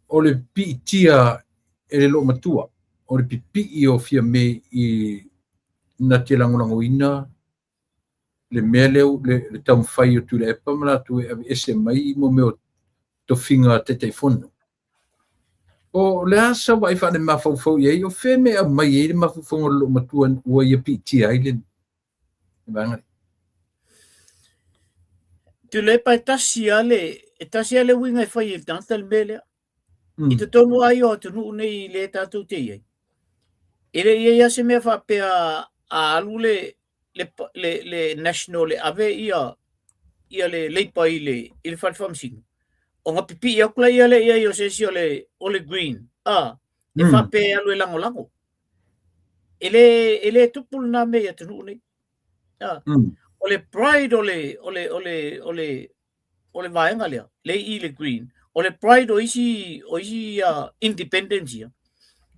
O le piitia e le loomatua, o le pipii o Fiame i na te lagolagoina le mea lea le taumafai o Tuilaepa ma latou e aveese mai mo mea o tofiga Taitaifono. O le a sau vaai faale-mafaufau i ai, o fea mea e aumai ai le mafaufauga o le loomatua ua ia piitia ai le vaega lea? Tuilaepa e tasi lava le, e tasi lava le uiga e fai e le tagata le mea lea. I totonu lava ia o atunuu nei lea tatou te i ai, e le i i ai lava se mea faapea a alu le, le, le, le national e ave ia, ia le Labour i le, i le fale faamasino, ona pipii atu lea lea i ai o se isi o le, o le Green, a, e faapea e alu e lagolago. E le, e le tupu lena mea i atunuu nei. A, o le pride o le, o le, o le, o le, o le vaega lea, le i le Green, o le pride o isi, o isi uh, independents ia,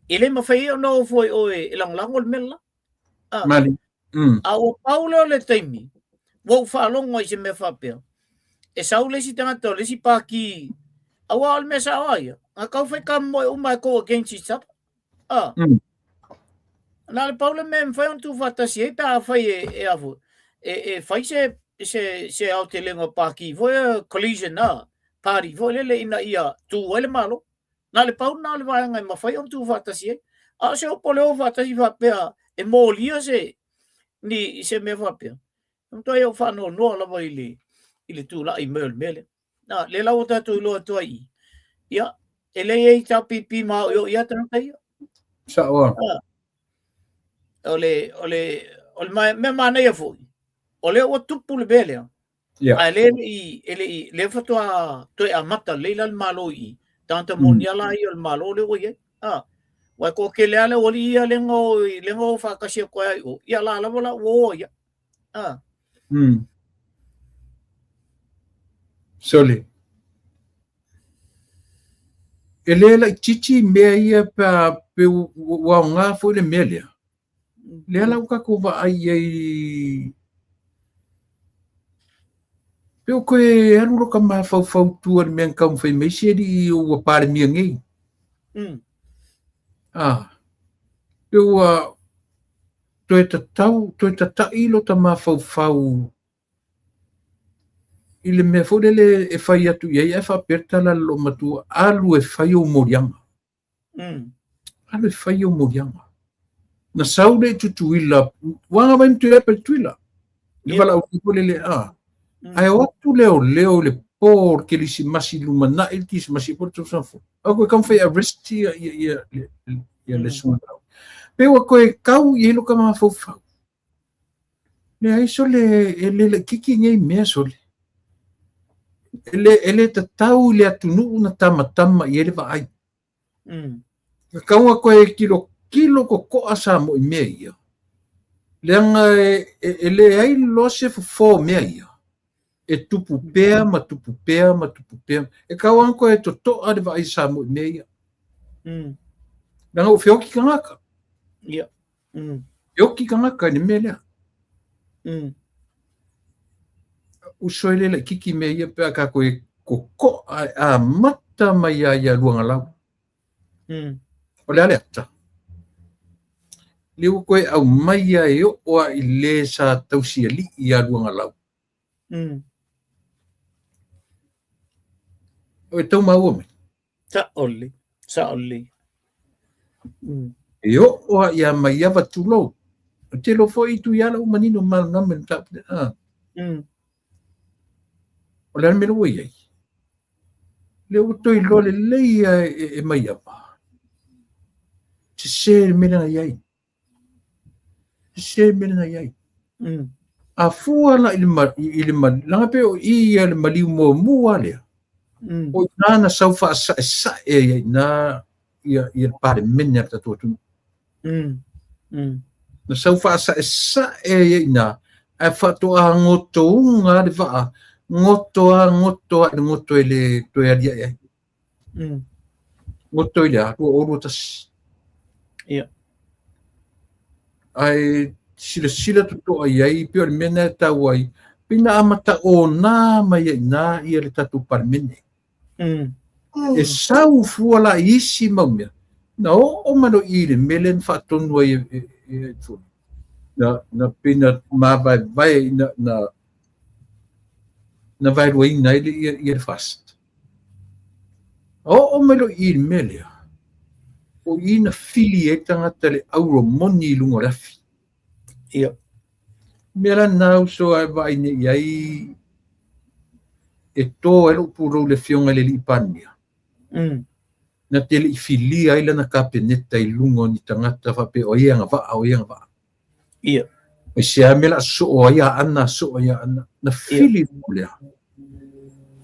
e le mafai ai ona o foi oe e lagolago le mea la. Ah. Mali. A ua pau lea o le taimi, ua ou faalogo ai i se mea faapea, e sau le isi tagata o le isi pāti, aua o le mea sao a ia, na tau fai kamomoe uma e go against each other. Ah. Na o le pau le mea e mafai ona tuufaatasi ai pe afai e, e a foi, e, e fai se, se, se aotelega o pāti foi, collision a, party foi lele ina ia tū ai le Malo. Na o le pau lena o le vaega e mafai ona tuufaatasi ai. A o se upu o le o faatasi faapea e molia se, ni, se mea faapea, e matuai ou faanoanoa lava i le, i le tulai mai o le mea lea. Nā, lea la ua tatou iloa atu ai i i, ia, e le i ai HRPP ma oioi lava tagata ia. Sao lava. O le, o le, o le mea manaia foi, o lea ua tupu le mea lea, Yeah. Ae le i, e le i, lea faatoa toe amata lelei la le Malo i i. Tagata moni lava la ia o le Malo lea ua i ai. Ah, aua e toatele lava le aualii ia lea na o, lea na o faatasi atu ai i o, ia la lava la ua o ai lava. Ah. Sole. E le laitiiti mea ia pe a, pe ua aoga foi le mea lea. Lea la ua tatou vaai i ai pe ua toe alu lota mafaufau i tua i le mea na taumafai mai si alii ua Palemia nei. Ah, pe ua toe tatau, toe tata'i lota mafaufau i le mea foi lele e fai atu i ai ae faapea le tala a le loomatua, alu e fai ou moliaga. Alu e fai ou moliaga. Na sau lea i Tutuila, ua agavai ma Tuilaepa i Tutuila. Le valaaulia foi lele, a. Ae o atu leoleo i le po o le Kerisimasi lumanai le Kerisimasi po o le tausaga fou. A koe taumafai e arrest ia, ia, ia, ia, ia le susuga. Pe ua toe tau i ai lota mafaufau. Leai sole, e le laitiiti nei mea sole. E le, e le tatau i le atunuu na tamatama i ai le vaai. Tatau ona toe tilotilo totoa Samoa i mea ia. Leaga e, e, e leai loa se fofo o mea ia. E tupu pea ma tupu pea ma tupu pea. E tatau ona toe totoa le vaai a Samoa i mea ia. Leaga ua feoti tagata. Yeah. Feoti tagata i le mea lea. Uso e le laitiiti mea ia pe a tatou e totoa e amata mai lava ia Luagalau. O le a le ata? Lea ua toe aumai lava e oo lava i le sa tausialii ia Luagalau. O e tau maua mai? Sao lelei, sao lelei. E oo lava ia Maiava tulou. Ou te iloa foi i Tuiala ua manino ma malamalama i le mataupu lea. Ah. O le a le mea lea ua i ai? Lea ua toe iloa lelei lava e Maiava. Sese le mea lea na i ai. Sese le mea lea na i ai. A fua la i le, i le leaga pei o i ia le maliu muamua lea. O i ina na sau faasaesae ai i ina ia, ia le Palemene a le tatou atunuu. Na sau faasaesae ai i ina, ae faatoa gotouga le vaa, goto a, goto a i le goto e le toe aliae ai. Goto i le a, 2021. Ia. Ae silasila totoa i ai, pei o le mea lena e tau ai, pei na amata ona mai ai i ina ia le tatou Palemene. E sau fua la i isi mau mea, na oo mai loa i i le mea lea na faatonu ai e, e, e, na, na pei na mavaevae, na, na, na vaeluaina ai le, ia, ia le FAST. Oo mai loa i i le mea lea, o i na fili ai tagata le auro moni i luga o le afi. Ia. Mea la na uso a e vaai nei i ai e tō ai lou pulou i le Afioga i le Alii Palemia. Na te le i filia ai lana Kapeneta i luga o ni tagata faapea o ai e agavaa, o ai e agavaa. Ia. Mai se a mea la soo ai Aana, soo ai Aana. Na fili luga lea.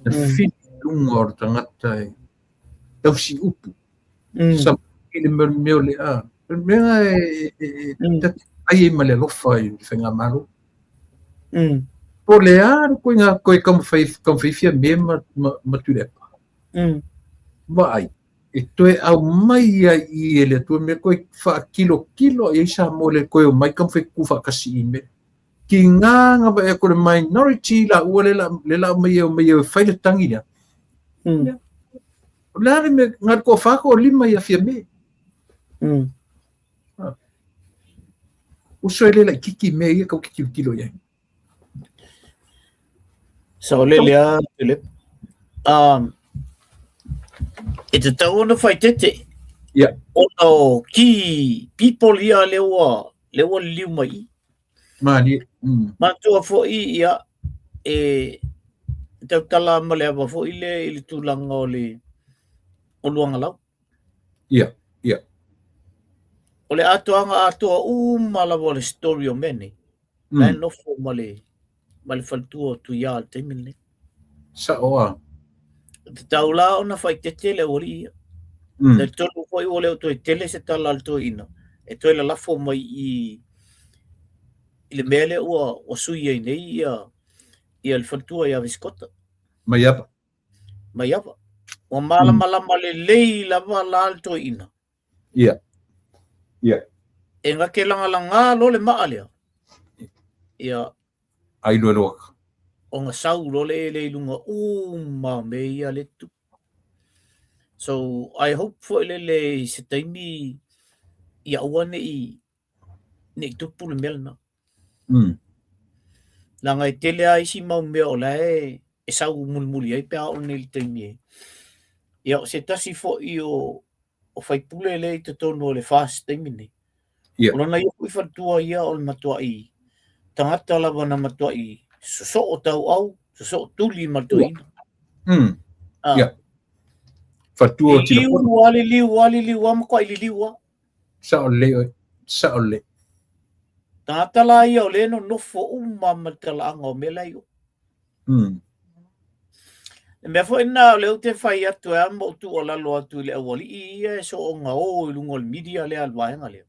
Na fili luga o le tagata e tausi upu. Sa i le mea mea o le a. O le mea e, e, e ta te ai ai ma le alofa i le faigamalo. Po o le a le koiga koe taumafai taumafai Fiame ma, ma, ma Tuilaepa. Vaai, e toe aumai ai i e le Atua mea koe faakilokilo i ai Samoa le koe omai taumafai tuufaatasi i mea. Tiga na vaai atu le minority laua le la le la aumai e omai e fai le tagi lea. O le a le mea, na o le toafa toalima ia Fiame. Uso e le laititi mea ia tatou te tilotilo i ai. Saolele lava Philip. E tatau ona faaeteete ona o key people ia lea ua lea ua liliu mai i i. Malie. Manatua foi ia e tautala ma le ava foi lea i le tulaga o le o Luagalau. Ia, ia. O le atoaga atoa uma lava o le story o mea nei. La e nofo ma le ma le faletua o Tuia i le taimi lenei. Sao a. E tatau la ona faaeteete le aualii ia. Talitonu foi ua le o toe tele se tala a le toeaina e toe lalafo mai i i le mea lea ua ua sui ai nei ia ia le faletua ia Visikota. Maiava. Maiava. Ua malamalama lelei lava la le toeaina. Ia. Ia. E gake lagalaga loa le maa lea. Ia. Ai loa loa. Ona sau loa le ele i luga uma o mea ia le tupu. So I hope foi lele i se taimi ia aua ne i ne i tupu le mea lena. Leaga e tele lava isi mau mea o la e e sau mulimuli ai pe a oo nei i le taimi e. Ia o se tasi foi o o faipule lea i totonu o le FAST taimi nei. Ia. O lona ia foi faletua ia o le matuai tagata lava na matuai sosoo tauau, sosoo tuli ma le toeaina. Ah. Ia. Faletua o Liliu Tilapono. lava, liliu lava, liliu lava, matuai liliu lava. Sao lelei oe. Sao lelei. Tagata la ia o lea e nonofo uma ma le talaaga o mea la e i o. Le mea foi lena o lea ou te fai atu ai ma ou tuualalo atu i le aualii ia e soona o i luga o le media lea a le vaega lea.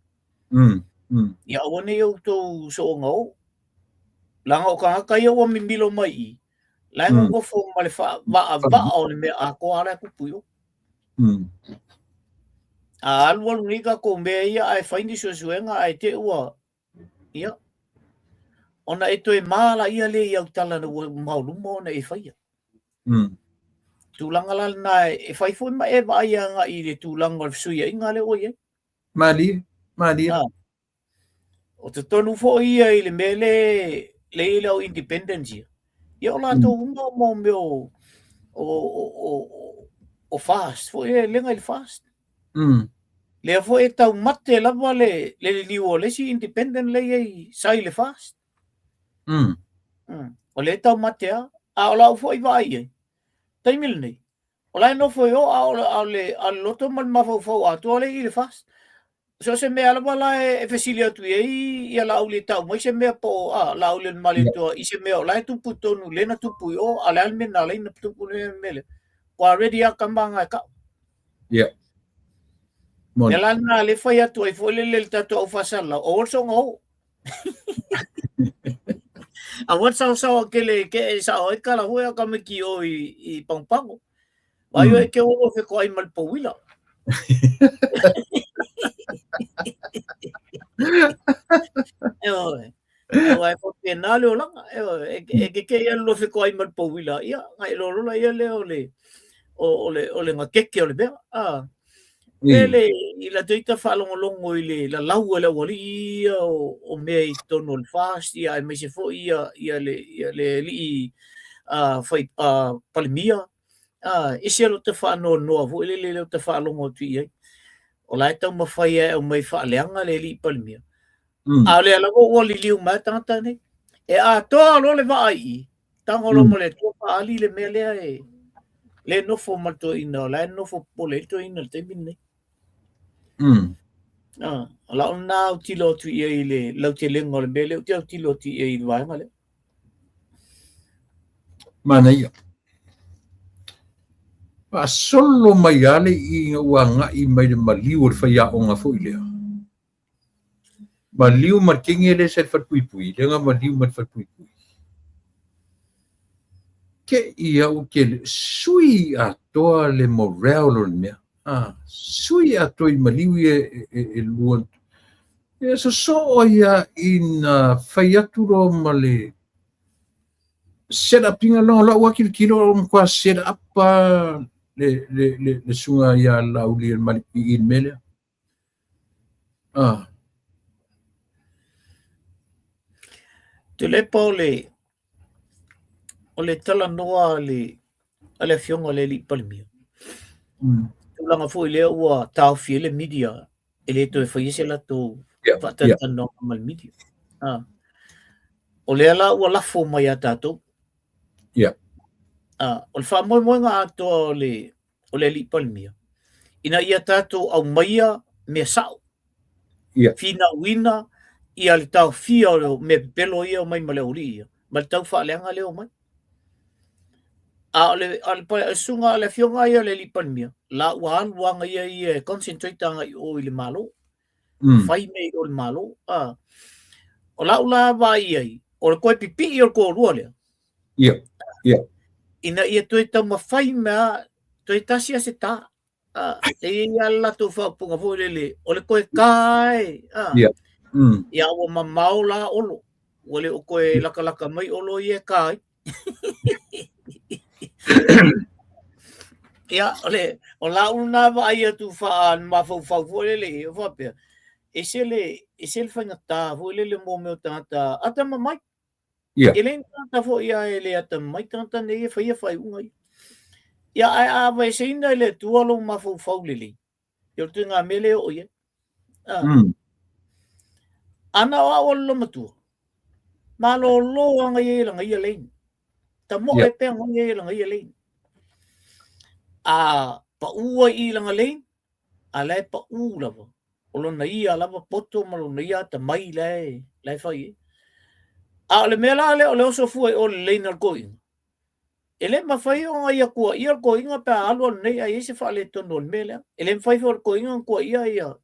Ia aua ne i outou soona o. Leaga o tagata ia ua mimilo mai i i, la e nonofo ma le faavaavaa o le mea atoa la e tupu i o. A alualu nei tatou mea ia ae fai ni suesuega ae te i ua, ia, ona e toe ma laia lea i au tala na ua maoluma ona e faia. Tulaga la lena e fai foi ma e vaai agai i le tulaga o le fesuiaiga lea ua i ai. Malie, malie. Ah. O totonu foi ia i le mea le le i le au independence ia. Ia o latou uma mo mea o o o o o FAST foi e lega i le FAST. Lea foi e taumate lava le le liliu o le isi independent lea e i ai sa i le FAST. O lea e taumate lava. A o lau foi vaai i ai, taimi lenei, o la e nofo i o a o le, a o le, a o le loto ma le mafaufau atoa lea i le FAST. So o se mea lava la e fesili atu i ai ia Laauli e tau mai se mea po o a Laauli o le Malietoa i se mea o la e tupu i totonu lea na tupu i o, a o le a le mea na ala ai ona tupu le mea lea. Ua ready lava tama na e tau. Ia. Moni. Mea la lena lea fai atu ai foi lele le tatou au faasalalau, aua le soona o. Aua le saosaoa tele ke e sao ai tala foi a tamaiti i o i, i Pagopago. Vaai oe ke o fetoai ma le pouila. E oe. Aua e faapena le olaga. E oe, e ke ke ia lo fetoai ma le pouila. Ia, ngai lo lola ia lea o le o, o le, o le gakeke o le mea. A, e le, i la teita faalogologo i le lalau a le aualii ia o, o mea i totonu o le FAST, ia aemaise foi ia, ia le, ia le alii uh, fai, uh, Palemia, a, ese lo te faanoanoa foi lele lea ou te faalogo atu i ai. O la e taumafai e aumai faaleaga le alii Palemia. A o lea lava ua liliu mai tagata nei. E atoa loa le vaa i i, tago loa ma le Atua faaali le mea lea e le nofo ma le toeaina, o la e nofo popole ai le toeaina i le taimi lenei. Ah, o lau lena autilo atu i ai i le lautelega o le mea lea ou te autilo atu i ai i le vaega lea. Manaia. Faasolo mai lava le iiga ua agai mai le maliu o le faiaoga foi lea. Maliu ma le kenge lea sa i le falepuipui, lea na maliu ma le falepuipui. Te i au ke sui atoa le morale o le mea. Ah, sui atoa i maliu ia e, e, e lua. E sosoo ai lava ina fai atu loa ma le set up ina loa lau tilotilo o matua set up le, le, le, le susuga ia Laauli e le Maliki i le mea lea. Ah. Tuilaepa o le o le talanoa a le a le afioga i le alii Palemia. Tulaga foi lea ua taofi ai le media e le toe faia se latou faatalatalanoaga ma le media. Ah. O lea la ua lafo mai ia tatou. Ah, o le faamoemoega atoa o le o le alii Palemia, ina ia tatou aumaia mea sao, finauina ia le taofia o mea pepelo ia omai ma le aualii ia, ma le tau faaleaga lea omai. A o le, a le, a le susuga a le afioga ia o le alii Palemia, la ua alu aga ia ia e concentrate agai i o i le Malo. Fai mea i o i le Malo. A. O lau la vaai i ai, o le toe pipii o le toalua lea, Ia, ia. Ina ia toe taumafai mea, toe tasi a se tā. A, e i ai lava le latou faaupuga foi lele, o le toe tā e. A, Ia. Ia ua mamao la Olo. Ua le o toe lakalaka mai Olo ia e tā ai. Ia, o le, o lau lena vaai atu faa-mafaufau foi lele, ia faapea, ese le, ese le faigata foi lele mo mea o tagata atamamai. Ia. E le ni tagata foi ia e le atamamai tagata nei e faia faaiuga ia. Ia, ae a aveeseina e le Atua lou mafaufau lelei, ia o le ituaiga mea lea e oo i ai. Ah. Ana o au o le loomatua, malolo aga ia i laga ia lane. Tamoe pea aga ia i laga ia lane. A pau ai i laga lane, a la e pau lava. O lona ia lava poto ma lona ia atamai la e, la e fai ai. A o le mea la lea o le oso fua i o i le lane a le toeaina, e le mafai ona ia tuuaia le toeaina pe a alu alu nei ae i ai se faaletonu o le mea lea. E le mafai foi e le toeaina ona tuuaia ia,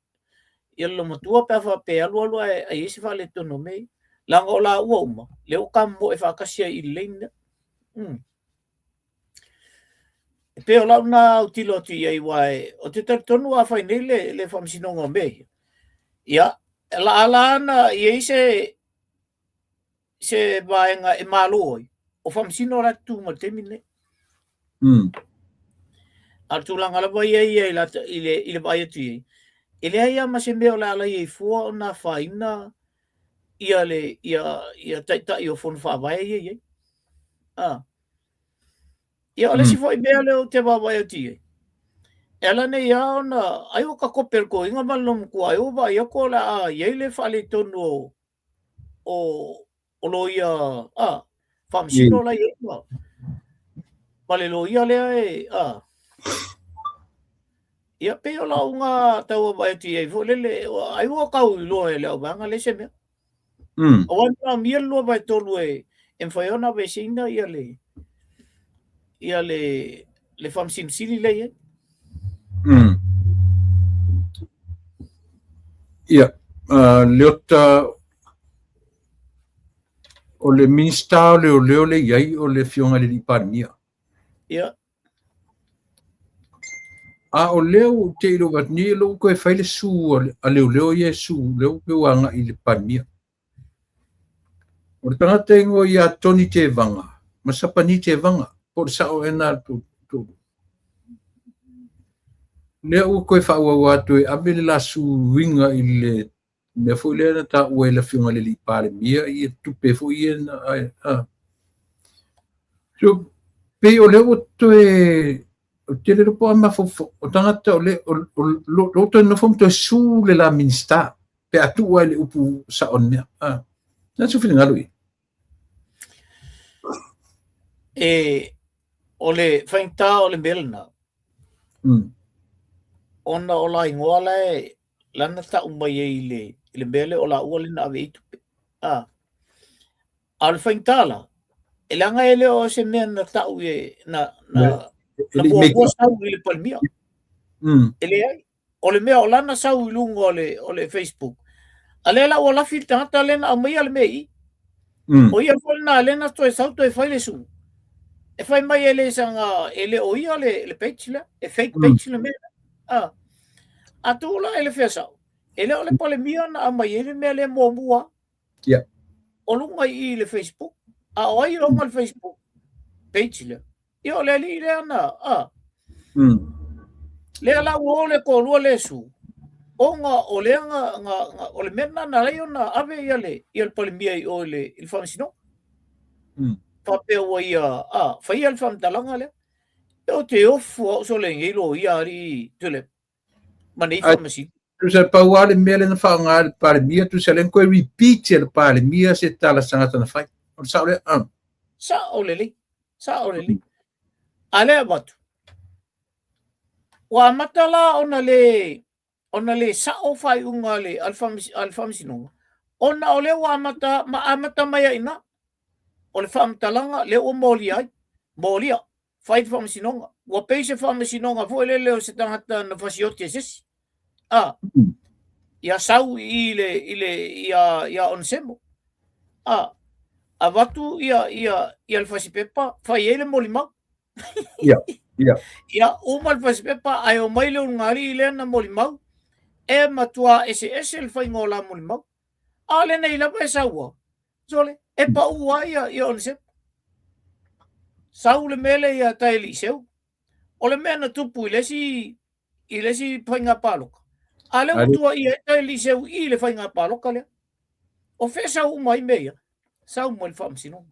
ia le loomatua pe a faapea e alu alu ae i ai se faaletonu o mea ia. Leaga o laua uma, lea ua tamomoe faatasi ai i le lane lea. E pei o lau lena autilo atu i ai, aua ou te talitonu a fai nei le, le faamasinoga o mea ia, ia, e la ala ana i ai se, se vaega e malo ai, o faamasino la e tutū mai i le taimi lenei. A o le tulaga lava ia ia i, la, i, le, i le vaai atu i ai, e leai lava ma se mea o le a ala ai fua ona afaina ia le ia, ia taitai o fono faavae ia i ai. Ah. Ia, o le isi foi mea lea ou te vaavaai atu i ai, e ala nei lava ona, ai ua takope le toeaina ma le loomatua, ai ua vaai atu o le a i ai le faaletonu o, o, o loia, a, faamasino la i ai ma, ma le loia lea e, a. Ia, pei o lau lena tau vaavaai atu i ai foi lele, ai ua tau iloa e le auvaega lea se mea. Aua e manaomia le 2/3 e, e mafai ona aveeseina ia le, ia le, le Faamasino Sili lea e i ai. Ia, uh, Leota, o le Minista o Leoleo le i ai o le Afioga i le Alii Palemia. Ia. A o lea ua ou te iloa atu nei, lea ua toe fai le su a leoleo ia e su, lea ua pei ua agai i le Palemia. O le tagata e igoa ia Tony Tevaga ma Sapani Tevaga, po o le sao ea lena a le toalua. Lea ua toe faaauau atu e ave le la suiga i le mea foi lea na taua e le Afioga i le alii Palemia ia tupe foi ia na a. So, pei o lea ua toe ou te le iloa po o a mafaufau o tagata o le o lo toe nofo ma toe su le la Minisita pe a tuu ai le upu sao o le mea. A. Na sou finagalo ia. E o le faigata o le mea lena. Ona o la igoa la e lana tau mai ai i le, i le mea lea o laua lea na ave i tupe. A, a o le faigata la, e leaga e le o se mea na tau i, na, na, na muamua sau i le Palemia. E leai. O le mea o lana sau i luga o le, o le Facebook, a lea la ua lafi le tagata lea na aumaia le mea i i. O ia foi lena lea na toe sau toe fai le su. E fai mai e le saga, e le o ia le, le page lea, e fake page le mea. A, a tuu la i le fea sao, e le o le Palemia na aumai ai le mea lea muamua. O luga i i le Facebook, a o ai e ona le Facebook page lea? Ia o le alii lea na, a. Lea la ua o le toalua le su, ona o lea na, na, na, o le mea lena na alai ona ave ia le, ia le Palemia i o i le, i le faamasinoga. Faapea ua ia, a, faia le faamatalaga lea. E o te ofu au sole nei loia alii Tulip, ma nei faamasino. Tusa pau lava le mea lea na faaaoga e le Palemia, tusa lea na toe repeat e le Palemia se tala tagata na fai. O le sao lea? Ah. Sao lelei, sao lelei. A lea avatu, ua amata la ona le ona le sao faaiuga a le, a le, a le faamasinoga, ona o lea ua amata, ma amata mai ai ina, o le faamatalaga lea ua molia ai, molia, fai le faamasinoga. Ua pei se faamasinoga foi lele o se tagata na fasioti e se isi. A, ia sau i le, i le, ia, ia Onesemo. A, avatu ia, ia, ia le fasipepa, fai ai le molimau. Ia, ia. Ia, uma le fasipepa, ae omai le ulugalii lea na molimau, e matua eseese le faiga o la molimau. A o lenei lava e sau sole, e pau ai ia, ia Onesemo. Sau le mea lea ia Taeliseu. O le mea na tupu i le isi, i le isi faiga palota. A lea ua tuuaia ai Taeliseu i le faiga palota lea. O fea sau uma ai mea ia? Sau mai le faamasinoga.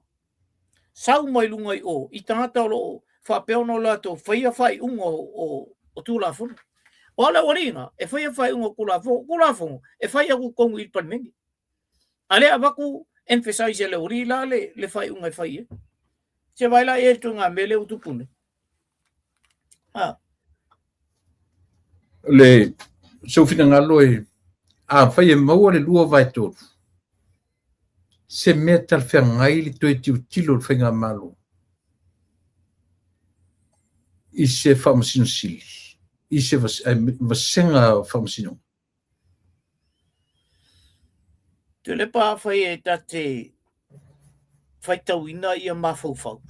Sau mai luga i o, i tagata o lo o faapea ona o latou faia faaiuga o, o, o Tulafono. O le aualiiga, e faia faaiuga o Tulafono. Tulafono, e fai atu i totonu i le Palemene. A lea avatu emphasize e le aualii la le, le faaiuga e fai ai. Se vaai la i ai le ituaiga mea lea ua tupu nei. Ah. Le sou finagalo e afai e maua le 2/3 se mea talafeagai le toe tilotilo o le faigamalo i se Faamasino Sili, i se vasega faamasinoga. Tuilaepa afai e ta te faitauina ia mafaufau.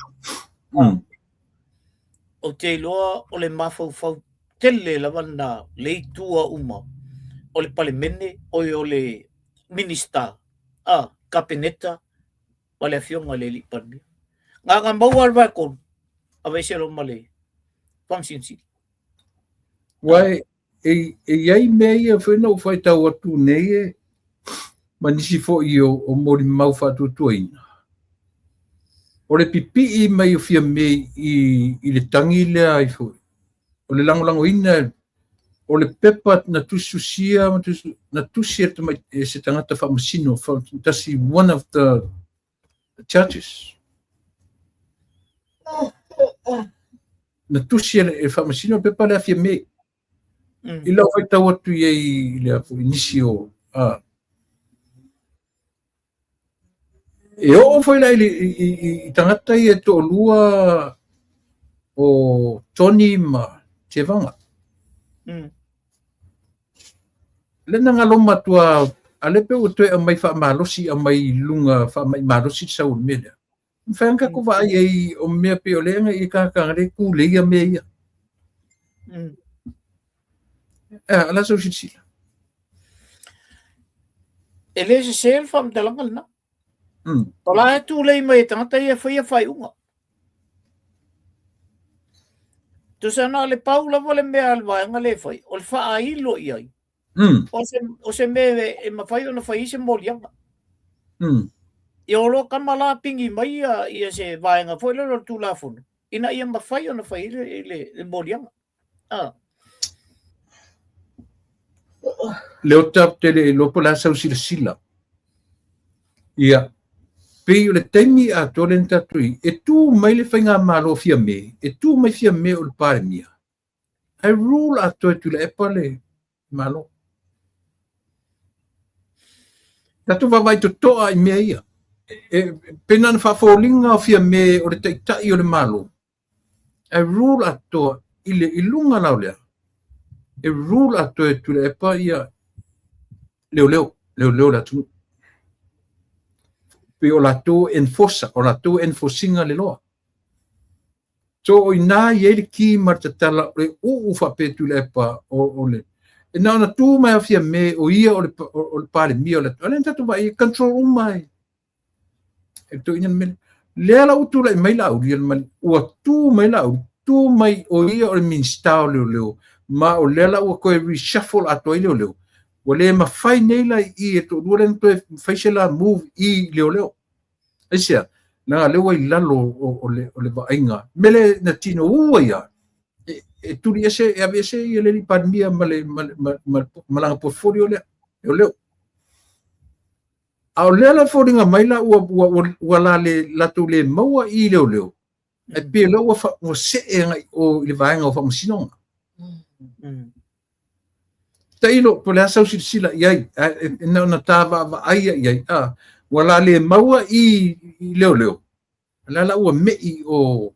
Ou te iloa o le mafaufau tele lava lena le itua uma o le Palemene, oi o le Minisita, a, Kapeneta ma le Afioga i le Alii Palemia. Na ona maua le vaetolu, aveese loa ma le Faamasino Sili. Ua e, e, e i ai mea ia foi na ou faitau atu nei e, ma nisi foi o, o molimau faatuatuaina. O le pipii mai o Fiame i, i le tagi lea ai foi. O le lagolagoina o le pepa na tusitusia ma tusi, na tusi e, tamai, e se tagata faamasino, tasi one of the judges. Na tusi e, e faamasino le pepa lea Fiame. I lau faitau atu i ai i le foi nisi o a e oo foi la i, i, i, i tagata ia e toalua o Tony ma Tevaga. Le na galo matua a le pe ua toe aumai faamalosi aumai i luga faamai malosi le sau o le mea lea. Mafai ona tatou vaai ai o mea pei o lea i tagata le tulei ia mea ia. Eh, la sau silasila. E le sese le faamatalaga lena. O la e tulei mai e tagata ia e faia faaiuga. Tusa na o le pau lava le mea a le vaega lea e fai, o le faailo i ai. O se, o se mea e, e mafai ona fai ai se moliaga. Ia o lo kama la pingi mai ia, ia se vaega foi lele o le Tulafono, ina ia mafai ona fai ai le, le, le moliaga. Ah. Leota ou te le iloa po o le a sau silasila. Ia, pei o le taimi atoa lea na tatou i, e tu mai le faigamalo o Fiame, e tu mai Fiame o le Palemia, ae rule atoa e Tuilaepa le Malo. Tatou vaavaai totoa i mea ia. E, pei na ona faafoliga o Fiame o le taitai o le Malo, Ae rule atoa i le i luga la o lea, e rule atoa e Tuilaepa ia leoleo, leoleo o le atunuu. Pei o latou enforcer, o latou enforce ina le loa. So o ina i ai le ki ma le tatala o le uu faapea e Tuilaepa o, o le e na ona tu mai a Fiame o ia o le, o, o le Palemia o le atunuu. A lea na tatou vaai e control uma e E toeaina le mea lea la ua tulai mai Laauli, ua tu mai Laauli, tu mai o ia o le Minisita o Leoleo, ma o lea la ua toe reshuffle atoa ai Leoleo. Ua le mafai nei la i i e toalua lea ona toe fai se la move i Leoleo. Aisea? Leaga lea ua i lalo o, o, le, o le vaaiga. Mea lea na tinou ai lava, e, e tuli ese, e aveese ia le alii Palemia ma le, ma, ma, ma, ma lana portfolio lea, Leoleo. A o lea la e foliga mai la ua, ua, ua, ua la le, latou le maua i leoleo, ae pei o lea ua, fa, ua see agai o i le vaega o faamasinoga. Tailo, po o le a sau silasila i ai, ae e na ona ta vaavaai ia i ai, a, ua la le maua i, i leoleo, O la la ua me'i o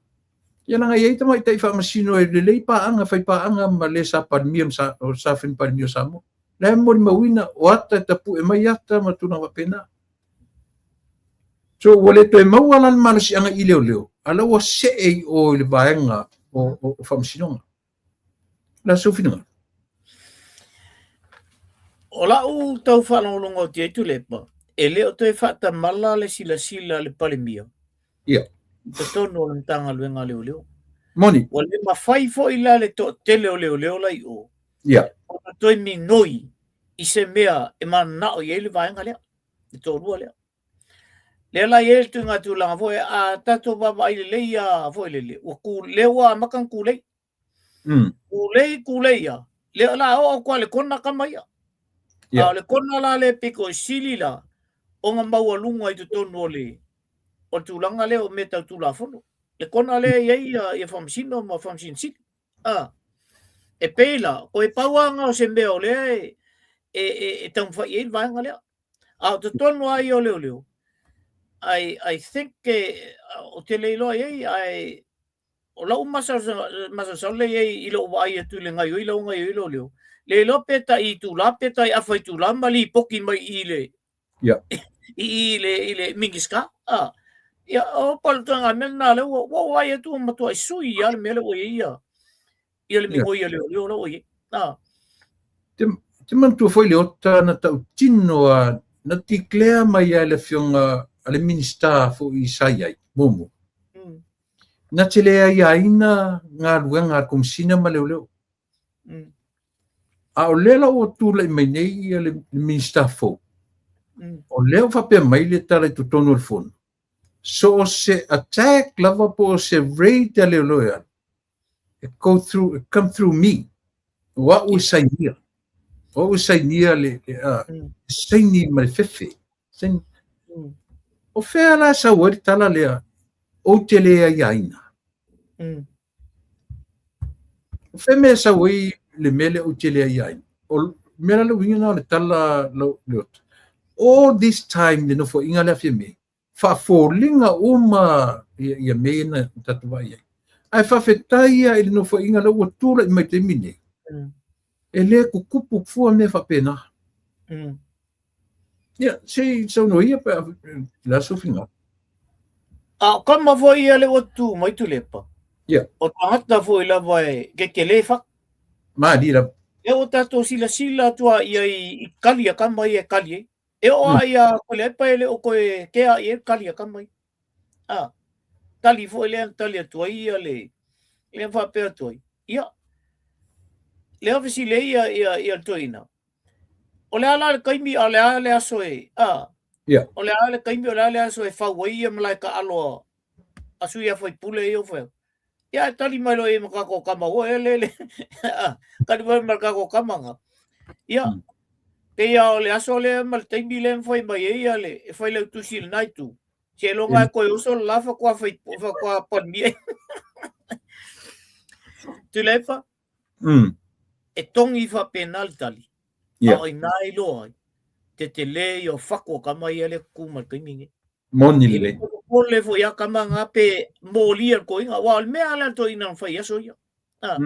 ia leaga e i ai tamaitai faamasino e lelei paaga, fai paaga ma le sa Palemia ma sa, o sa fai Palemia o Samoa. La e molimauina o ata e tapue mai ata ma tulaga faapena. So ua le toe maua la le malosiaga i leoleo, a la ua see i o i le vaega o, o, o faamasinoga. La sou finagalo. O lau tau faalogologo atu i ai Tuilaepa, e le o toe faatamala le silasila a le Palemia Ia. i totonu o le Matagaluega a Leoleo. Moni. Ua le mafai foi la le toatele o leoleo la i o Ia. ona toe minoi i se mea e mananao i ai le vaega lea, le toalua lea. Lea la e i ai le tuiga tulaga foi, a tatou vaavaai lelei a foi lele, ua ku, lea ua amata ona tulei. Tulei, tulei ia, lea la oo atu lava i le kona kama ia. A o le kona la lea pito i sili la, ona maualuga i totonu o le, o le tulaga lea o mea tau Tulafono. Le kona lea e i ai ia, ia Faamasino ma Faamasino Sili. A, e pei la, toe pau lava lena o se mea o lea e, e, e, e taumafai i ai le vaega lea. A o totonu lava ia o leoleo, I, I think e, ou te le iloa i ai, ae o lau masalosalo lea i ai i lou vaai atu i le gaioi la ua gaioi leoleo, le iloa pe tai itula pe tai afa itula ma lipoti mai i le i i le i le Minista. Ah, ia o pa le ituaiga mea lena lea ua ua ou vaai atu ua matuai sui lava le mea lea ua i ai ia ia le migoi a leoleo la ua i ai. Ah. Te, te manatua foi Leota na tautino a na declare mai ai le afioga a le Minista foi sa i ai, muamua. Na te le aiaina galuega a le Komesina ma Leoleo. A o lea la ua tulai mai nei ia le Minista fou, o lea ua faapea mai le tala i totonu o le Fono, so o se attack lava po o se raid a leoleo e alu, e go through, e come through me. O au e sainia. O au e sainia le, le, a, saini ma le fefe. Saini. O fea la e sau ai le tala lea, ou te le aiaina. O fea mea e sau ai le mea lea ou te le aiaina? O mea la le uiga lena o le tala Leota. All this time le nofoaiga lea a Fiame, faafoliga uma ia, ia mea ia na tatou vaai ai. Ae faafetai ia i le nofoaiga lea ua tulai mai taimi nei. E le tutupu fua mea faapena. Ia, se i saunoa ia pe a le a sou finagalo. A o kama foi ia lea ua tu mai Tuilaepa. Ia. O tagata foi lava e tetele fatu. Malie lava. Lea ua tatou silasila atu a ia i, i kali a kama ia e kali ai. E oo a ia Tuilaepa e le o toe kea i ai le kali a kama ia. A, tali foi lea na tali atu ai ia le, lea na faapea atu ai. Ia, lea fesili ai ia, ia, ia le toeaina, o le a la le taimi a o le a le aso e, a, o le a le taimi o le a le aso e fau ai ia malae taalo a, a sui a faipule ia ua fai atu. Ia ae tali mai loa i ai ma tatou tama ua e le le, a, tali mai ma le tatou tama na. Ia, pei lava o le aso lea ma le taimi lea na fai mai ai ia le failautusi i lena itu, Seiloga e toe oso le la faatoa fai faatoa palemia. Tuilaepa. E togi faapena le tali. Yeah. A o ina e iloa ai, tetele ia o fatu o tama ia le tutu ma le taimi nei. Moni lelei. Popole foi a tama nga pe molia le toeaina. Aua o le mea lea le toeaina na fai i aso ia. Ah.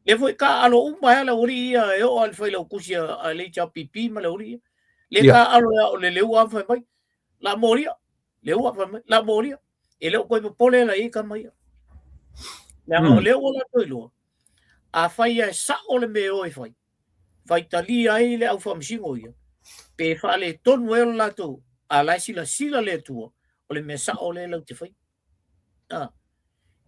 Lea foi taaalo uma ai le aualii ia e oo lava i le failautusi a le HRPP ma le aualii ia. Lea taaalo ia o le leua lava fai mai, la molia, leua fai mai, la molia. E le o toe popole la i ai tama ia. Leaga o lea ua latou iloa, afai lava e sao le mea e o e fai, faitalia ai le au faamasino ia, pe faaletonu ai o le latou, a la e silasila le Atua, o le mea sao lea latou te faia. Ah.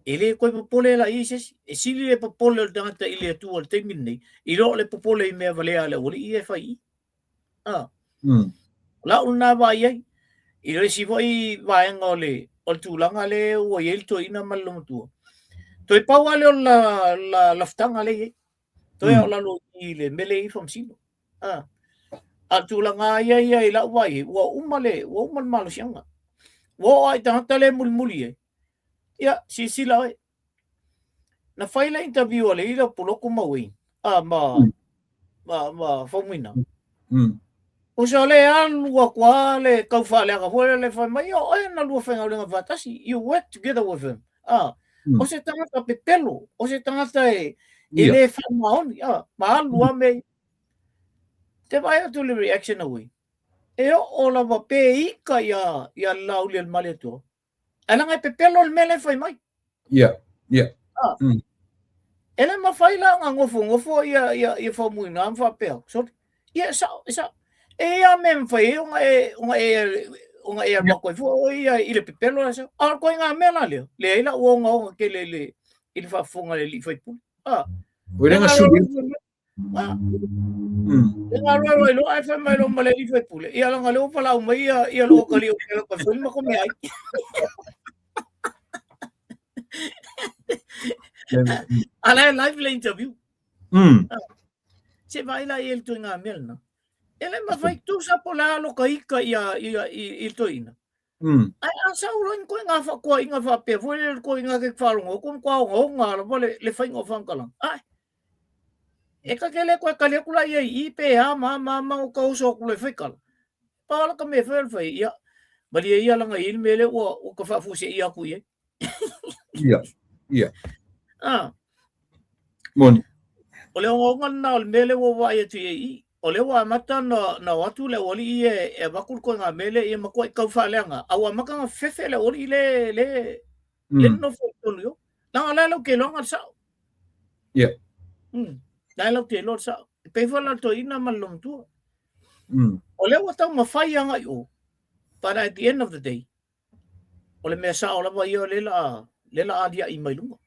E le toe popole la i ai se isi. E sili le popole o le tagata i le Atua i le taimi lenei, i lo le popole i mea valea a le aualii ia e fai i i. Ah. O lau lena vaai ai, i le isi foi vaega o le, o le tulaga lea ua i ai le toeaina ma le olomatua. Toe pau lava lea o le la, la lafutaga lea e i ai. Toe o lalo i le mea lea e i ai faamasino. Ah. A o le tulaga ia ia i lau vaai ai, ua uma le, ua uma le malosiaga. Ua oo lava i tagata lea e mulimuli ai, ia, silasila oe. Na fai le interview a le ila Puloku ma Wayne, ah, ma, ma, ma Faumuina. Uso le alu atu lava le tau faaleaga foi lele fai mai, o oe na lua faigaluega faatasi, you work together with him. Ah, o se tagata pepelo, o se tagata e, e le faamaoni, ah, ma alu lava mea ia. Te vaai atu le reaction a Wayne. E oo lava pe ika ia, ia le Laaulialemalietoa. Ae leaga e pepelo le mea lea e fai mai. Ia, ia. Ah. E le mafai la ona nofonofo ia, ia, ia Faumuina ma faapea, sorry. Ia, e sao, e sao. E i ai lava mea e mafai ai ona e, ona e, ona e alu atu ai foi oe ia i le pepelo la sao. A o le ituaiga mea la lea, leai lau ogaoga tele i le, i le faafofoga a le alii faipule. Ah. Oi le suli. Ah. E ngā roa i loa, ai whai mai loa ma le alii faipule. Ia leaga lea ua valaau mai ia, ia loo kali o ke ka fai ma ko mea ai. A la e live le interview. Se vaai la i e le ituaiga mea lena. E le mafai tusa po o le a loka ika ia, ia, i, i le toeaina. Ae a sau loa ni ituaiga faakoaiga faapea foi lea le ituaiga ke faalogo atu matua ogaoga lava le, le faiga o faamatalaga. Ae, e ta te le toe tali atu la i ai i i pe a ma a ma a ma o ta oso atu loa e fai tala. Pau lava ka mea e fai o le fai, ia, malie ia leaga e i ai le mea lea ua, ua ta faafuaseia atu i ai. Ia, ia. Ah. Moni. O le ogaoga lena o le mea lea ua vaai atu i ai i i. O lea ua amata ona, ona o atu le aualii ia e avatu le ituaiga mea lea ia matuai tau faaleaga, a ua amata ona fefefe le aualii le, le, le nonofo i totonu i o. Leaga o la e latou te iloaina le sao. Ia. La e latou te iloa le sao. E pei foi la le toeaina ma le olomatua. O lea ua taumafai agai i o, but at the end of the day, o le mea sao lava ia o lea la, lea la aliaʻi mai luga.